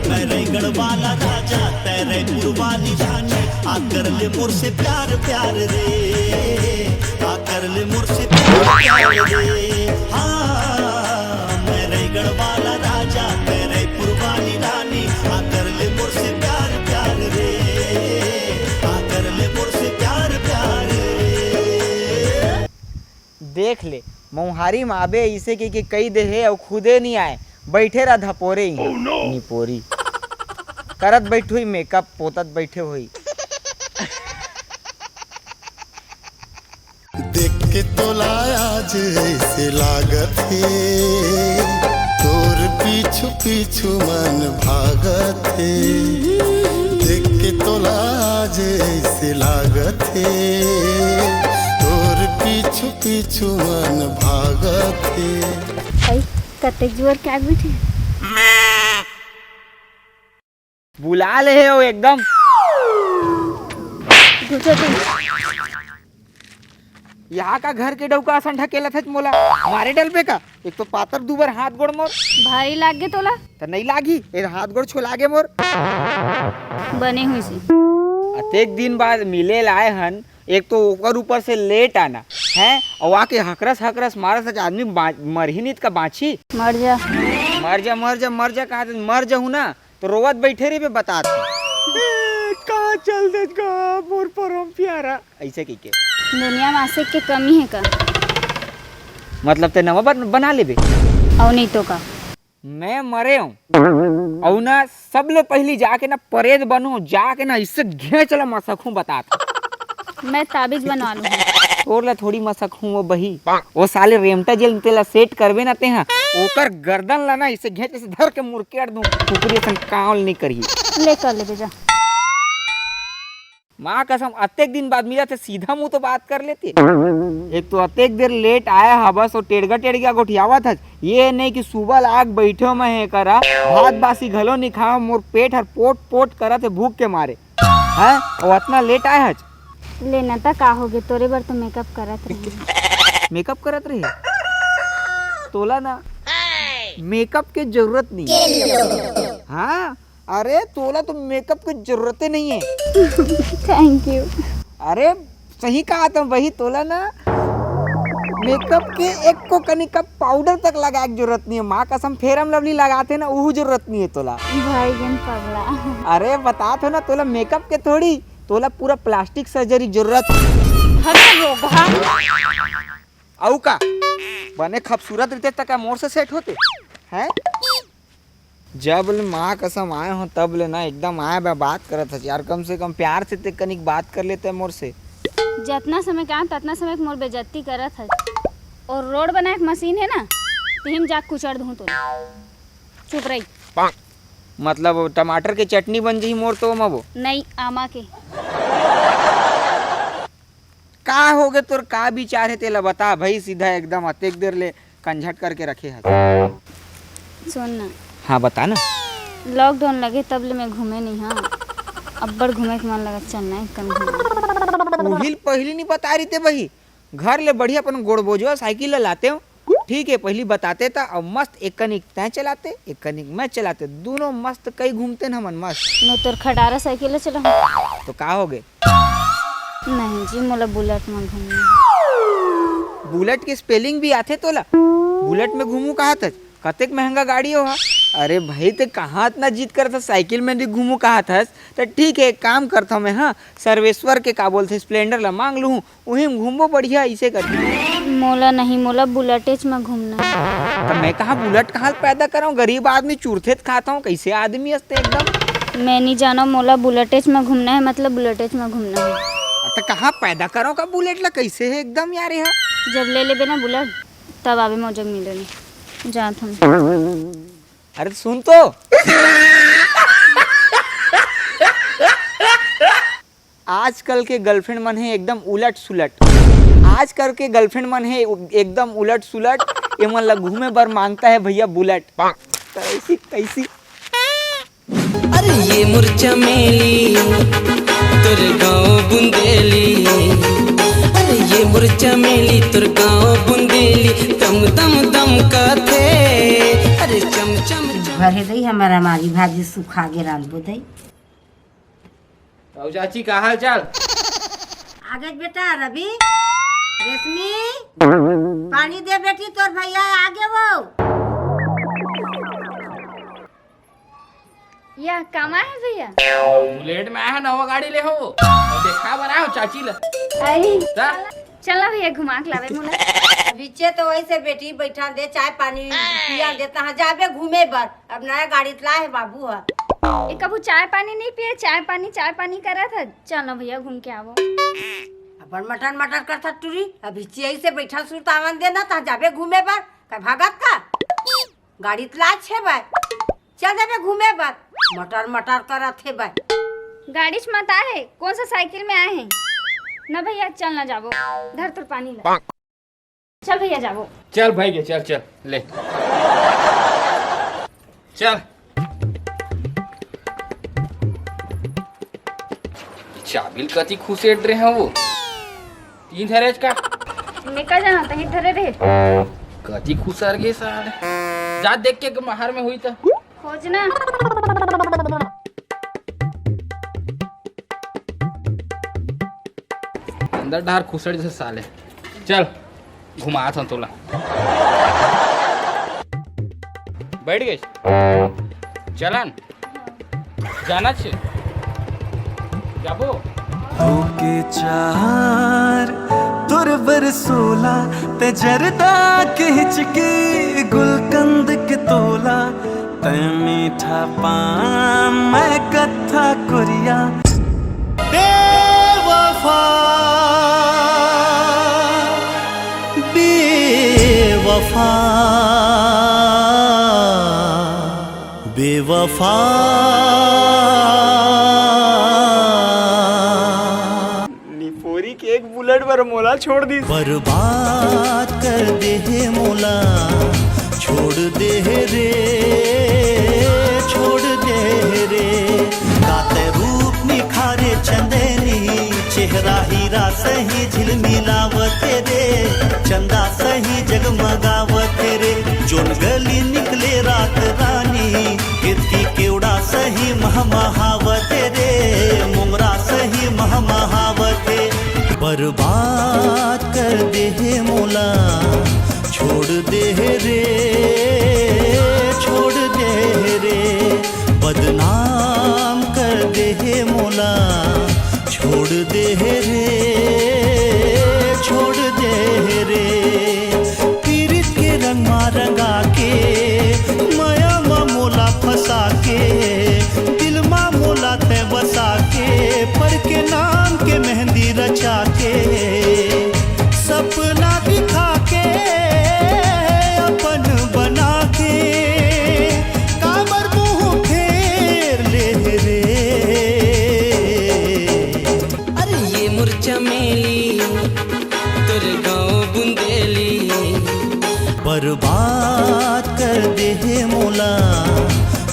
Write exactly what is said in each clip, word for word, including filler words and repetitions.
मैं रैगढ़ वाला राजा, तै रैपुर वाली रानी, आ कर ले मोर से प्यार, प्यार रे, आ कर ले मोर से प्यार, प्यार रे। हाँ, मैं रैगढ़ वाला राजा, तै रैपुर वाली रानी, आ कर ले मोर से प्यार, प्यार रे, आ कर ले मोर से प्यार, प्यार रे। देख ले, मउहारी म आबे अइसे कहिके कहि दे हे अउ खुदे नी आय, बइठे रह धपोरे इहाँ। निपोरी। करत बइठे होही मेकअप, पोतत बइठे होही। देख के तोला आज ऐसे लागत हे, तोर पीछू पीछू मन भागत हे। देख के तोला आज ऐसे लागत हे, तोर पीछू पीछू मन भागत हे। अई, कतेक जुआर के आग बैठे। बुला ले हे ओ एकदम। घुसो तुम। यहाँ का घर के डौका असन ढकेलत हच मोला, मारे डलबे का? एक तो पातर दुबर हाथ गोड़ मोर। भारी लाग गे तोला? त नइ लागी, ए हाथ गोड़ छोला गे मोर। बने हुई से। अतेक दिन बाद मिले लाए हन, एक तो ओकर ऊपर से लेट आना है, अउ आके हकरस हकरस मारत हच, आदमी बा-, मरही नित का बाँची। मर जा। मर जा, मर जा, मर जा, कहा मर जाहू ना, तो रोवत बइठे रहिबे, बतात हँव। ए, कहाँ चल देत गा मोर परम प्यारा? अइसे कहिके। दुनिया म आशिक के कमी हे का? मतलब तैं नवा बन-, बना लेबे? अउ नहीं तो का? मैं मरे हँव। अउ ना सबले पहिली जाके ना परेत बनहूँ, जाके ना अइसे घेंच ला मसकहूँ, बतात हँव। मैं ताबीज बनवा लूँ। तोर ला थोड़ी मसकहूँ ओ बही। ओ साले रेमटा जेल तेला सेट करबे ना तेहा, ओकर गर्दन ला ना अइसे घेंच अइसे धर के मुरकेट दूँ, कुकुरी असन कांव ल नइ करही। ले कर लेबे जा। माँ कसम, अतेक दिन बाद मिलत हे, सीधा मुँह तो बात कर लेते। एक तो अतेक देर लेट आए हवस अउ टेड़गा टेड़गा गोठियावत हस। ये नहीं कि सुबह लाग बइठे मैं हे करा, भात बासी घलो नइ खाव, मोर पेट हर पोट पोट करत हे भूख के मारे। हैं? अउ अतना लेट आए हच? ले ना, त का होगे, तोरे बर तो मेकअप करत रहे। मेकअप करत रहे? तोला ना मेकअप के जरूरत नहीं। हाँ, अरे तोला तो मेकअप के जरूरते नहीं है। Thank you। अरे सही कहा तो वही, तोला ना मेकअप के एको कनिका पाउडर तक लगाए के जरूरत नहीं है। माँ कसम, फेयर एंड लवली लगाथे ना, उहू जरूरत नहीं है तोला। भाई गेन पगला। अरे बतात हँव ना, तोला मेकअप के थोड़ी, तोला पूरा प्लास्टिक सर्जरी जरूरत। हटा रोगहा। अउ का? बने खूबसूरत रहिते त का मोर से सेट होते? हैं? जब ले माँ कसम आए हँव, तब ले ना एकदम आए बा बात करत हस यार। कम से कम प्यार से ते कनिक बात कर लेते मोर से। जतना समय के आए, ततना समय के मोर बेइज्जती करत हस। अउ रोड बनाए के मशीन हे ना, तिही म जा कुचर दूँ तो। चुप रही। मतलब टमाटर के चटनी बन जही मोर तो मबो। नहीं, आमा के। का होगे तोर, का विचार हे तेला बता भई, सीधा एकदम अतेक देर ले कंझट करके रखे हस। सुन ना। हाँ, बता ना। लॉकडाउन लगे तब ले मैं घूमे नहीं हँव। अब्बड़ घूमे के मन लगत, चल ना एक कन घूमे। उही ल पहिली नहीं बता रहिते बही, घर ले बढ़िया अपन गोड़बोजवा साइकिल ल लातेंव, ठीक हे, पहिली बताते त, अउ मस्त एक कनिक तैं चलाते, एक कनिक मैं चलाते, दूनों मस्त कहीं घूमतेन हमन मस्त। मैं तोर खटारा साइकिल ल चलाहूँ। तो का होगे? नहीं जी, मोला बुलेट म घूमना हे। बुलेट के स्पेलिंग भी आथे तोला? बुलेट में घूमू कहत हस? कतेक महंगा गाड़ी ओहा। अरे भाई, ते कहाँ अतना जिद करत हस, साइकिल में भी घूमू कहत हस? त ठीक हे, एक काम करत हँव मैं, हाँ, सर्वेश्वर के का बोलथे, स्प्लेंडर ला मांग लूहूँ, उही म घूमबो बढ़िया अइसे करके। मोला नहीं, मोला बुलेटेच म घूमना हे। त मैं कहाँ बुलेट कहाँ ले पैदा करँव? गरीब आदमी चुरथे त खात हँव, कइसे आदमी हस ते एकदम। मैं नहीं जानँव, मोला बुलेटेच म घूमना हे, मतलब बुलेटेच म घूमना हे। त कहाँ पैदा करँव का बुलेट ला, कइसे हे एकदम यार ये? जब ले लेबे ना बुलेट, तब आबे मोर जग मिले ले। जात हँव। अरे सुन तो। आजकल के गर्लफ्रेंड मन हे एकदम उलट सुलट। आजकल के गर्लफ्रेंड मन हे एकदम उलट सुलट। ये मन ला घूमे बर मांगता है भैया बुलेट। कैसी कैसी? अरे ये मोर चमेली, तोर गाँव बुंदेली। अरे ये मोर चमेली, तोर गाँव बुंदेली, दम दम दम काथे। अरे चम चम चम। भरे दई, हमर अमारी भाजी सुखा गे, रांधबो दई। अउ चाची, का हाल चाल? आगे बेटा रवि, रेशमी, पानी दे बेटी, तोर भैया आगे वो। या कामा है भैया? बुलेट में आया है, नवा गाड़ी ले हो। देखा बर आया हो चाची ला। आई। ता? चला भैया, घुमा के लावे मोला। अभिचे तो वैसे बेटी बैठा दे, चाय पानी पिया दे, तहाँ जाबे घूमे बर। अब नया गाड़ी तला है बाबू ह। ए, कभू चाय पानी नहीं पिए, चाय पानी, चाय पानी करत है। चल ना भैया, घूम के आवो। अपन मटर मटर करत ह टूरी, अभिचे ऐसे बैठा सुरतावन दे ना, तहाँ जाबे घूमे बर, का भागत का? गाड़ी तला छे बर, चल जाबे घूमे बर, मटर मटर करत हे बर। गाड़ी च मत आए, कौन सा साइकिल में आए हैं? ना भैया, चल ना जाबो, धर तोर पानी ला। चल भैया, जाबो। चल भाई के, चल, चल, ले। चल। चाबिल कति खुसेट रहे हैं वो। तीन धरेच का? मैं का जाना, तही धरे रहे। कति खुसर गे साले। जा देख के महर में हुई त। खोजना। अंदर डार खुसर जैसे साले। चल, घुमात हन तोला। बैठ गए? चलन? जाना छे? जाबो? होके चार तोर बर सोला, ते जरदा के हिचकी, गुलकंद के तोला, ते मीठा पान, मैं कत्था कोरिया। बेवफा, बेवफा, बेवफा। निपोरी के एक बुलेट बर मोला छोड़ दिस। बर्बाद कर दे हे मोला, छोड़ दे हे रे, छोड़ दे हे रे। काते रूप निखारे चंदनी, चेहरा हीरा सही झिलमिलावत रे, चंदा सही जगमगावत रे। जोन गली निकले रात रानी, केतकी केवड़ा सही महमहावत रे, मोंगरा सही महमहावत रे। बर्बाद कर दे हे मोला, छोड़ दे हे रे, छोड़ दे हे रे। बदनाम कर दे हे मोला, छोड़ दे हे रे, छोड़ दे हे रे। पीरित के रंग मा रंगा के, मया मा मोला फंसा के, दिल मा मोला तै बसा के, पर के नाम के मेहंदी रचा के, सपना दिखा के, अपन बना के, काबर मुंह फेर ले रे। अरे ये मोर चमेली, तोर गाँव बुंदेली। बर्बाद कर दे हे मोला,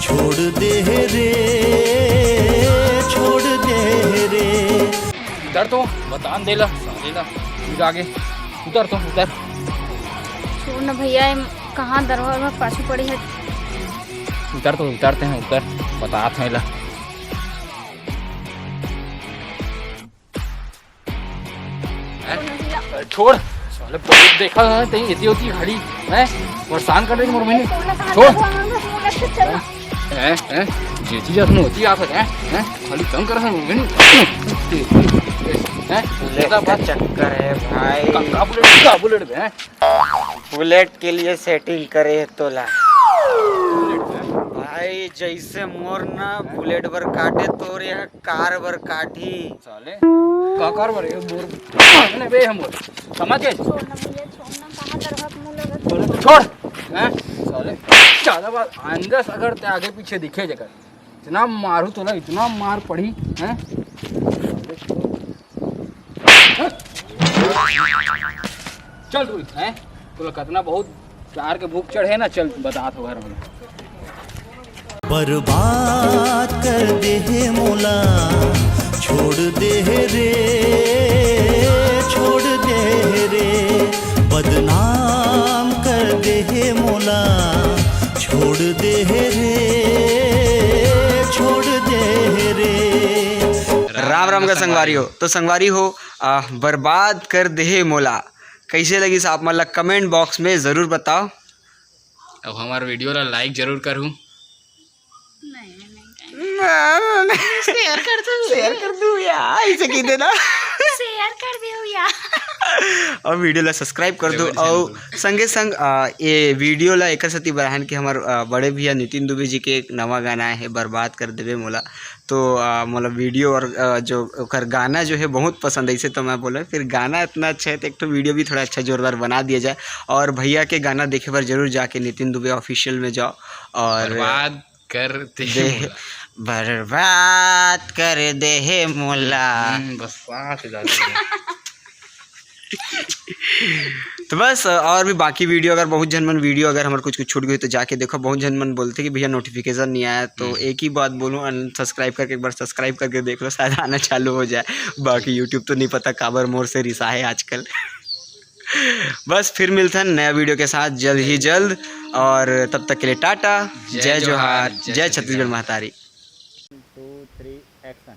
छोड़ दे हे रे, छोड़ दे हे रे। उतर तो, बतान देला, साले ला। फिर आगे। उतर तो, उतर। छोड़ ना भैया, एम कहाँ दरवा में पाछू पड़ी है। उतर तो, उतरते हैं, उतर। बतात हैं ला। हैं? छोड़। साले बहुत देखा है, तेरी इतनी होती घड़ी, हैं? परेशान कर रही मोर बहनी। छोड़ ना, कहाँ छोड़। दरवा में, छोड़ ना, चल ना। हैं? हैं? जे चीज अपनी होती आ सके, हैं? हैं? खाली तंग कर रहा है मोर बहनी। हैं? ले, इतना बात चक्कर है भाई। का, का बुलेट, का बुलेट बे, हैं? बुलेट के लिए सेटिंग करे हे तोला। भाई, जैसे मोर ना बुलेट बर काटे, तोर यहाँ कार बर काटही। साले, का कार बर? ये मोर, नहीं बे, हम बोल। समझ गए? छोड़ ना भैया, छोड़ ना, कहाँ दरवा मुँह लगा? छोड़। हैं? साले, ज्यादा बात, आइंदा से अगर ते आगे पीछे दिखे जगह, इतना मारू तोला, इतना मार पड़ी, हैं? चल तू, हैं? तोला कतना बहुत प्यार के भूख चढ़े ना, चल बतात हो घर में। बर्बाद कर दे हे मोला, छोड़ दे हे रे, छोड़ दे हे रे। बदनाम कर दे हे मोला, छोड़ दे रे, छोड़ दे रे। राम राम का संगवारी हो। तो संगवारी हो, आ, बर्बाद कर देहे मोला। कैसे लगिस आप मन ला कमेंट बॉक्स में जरूर बताओ। अब हमार वीडियो ला लाइक जरूर करू। शेयर कर दू। शेयर कर दू यार, ऐसे कह देना। शेयर कर दू यार। और वीडियो ला सब्सक्राइब कर दू। और संगे संग, आ, ये वीडियो ला एकर सेती बढ़ान कि हमार, आ, बड़े भैया नितिन दुबे जी के एक नवा गाना आए है, बर्बाद कर देवे मोला। तो, आ, मोला वीडियो और, आ, जो ओकर गाना जो है बहुत पसंद है, इसे तो मैं बोला फिर गाना इतना अच्छा है तो एक ठो वीडियो भी थोड़ा अच्छा जोरदार बना दिया जाए। और भैया के गाना देखे बर जरूर जाके नितिन दुबे ऑफिशियल में जाओ और बर्बाद कर दे दे, मोला। बर्बाद कर देहे मोला। हम्म, बस सांस ज्यादा है। तो बस, और भी बाकी वीडियो, अगर बहुत झन मन वीडियो, अगर हमारे कुछ कुछ छूट गई तो जाके देखो। बहुत झन मन बोलते कि भैया नोटिफिकेशन नहीं आया, तो हम्म। एक ही बात बोलूँ, अनसब्सक्राइब करके एक बार सब्सक्राइब करके देख लो, शायद आना चालू हो जाए। बाकी यूट्यूब तो नहीं पता काबर मोर से रिसा है आजकल। बस फिर मिलथन नया वीडियो के साथ जल्द ही जल्द, और तब तक के लिए टाटा, जय जय जोहार, जोहार, जय जय छत्तीसगढ़ छत्तीसगढ़। महतारी। To three action.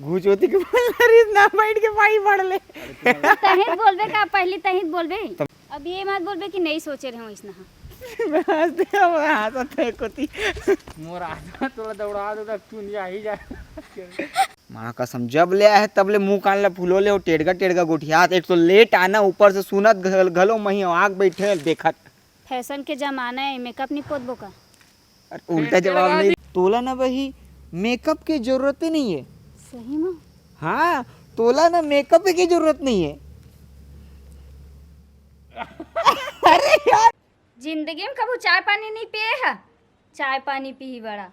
घुचोती के बोल रही ना, बैठ के पाई पढ़ ले। तहित बोलबे का, पहली तहित बोलबे। अब ये मत बोलबे कि नहीं सोचे रहे हो इसना। बस दे, अब हाथ तो कोती। मोर आदमी तोला दौड़ा दो, तक तू नहीं आ ही जा। माँ कसम, जब ले आए तब ले मुंह कान ला फुलो ले, वो टेढ़गा टेढ़गा गोठियात। एक तो लेट आना, ऊपर से सुनत घल-, घलो मही आग बैठे देखत। फैशन के जमाना है, मेकअप नहीं पोतबो का? अरे, उल्टा जवाब नहीं। तोला ना बही, मेकअप के जरूरत ही नहीं है। सही में? हाँ, तोला ना मेकअप के जरूरत नहीं है। अरे यार, जिंदगी में कभू चाय पानी नहीं पिए है, चाय पानी पी बड़ा।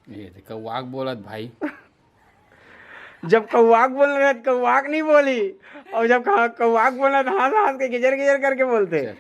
ये तो कौवाक बोलत भाई। जब कौवाक बोलना है तो कौवाक नहीं बोली, और जब कहा-, कौवाक बोलना है तो हंस हंस के गिजर गिजर करके बोलते। चल।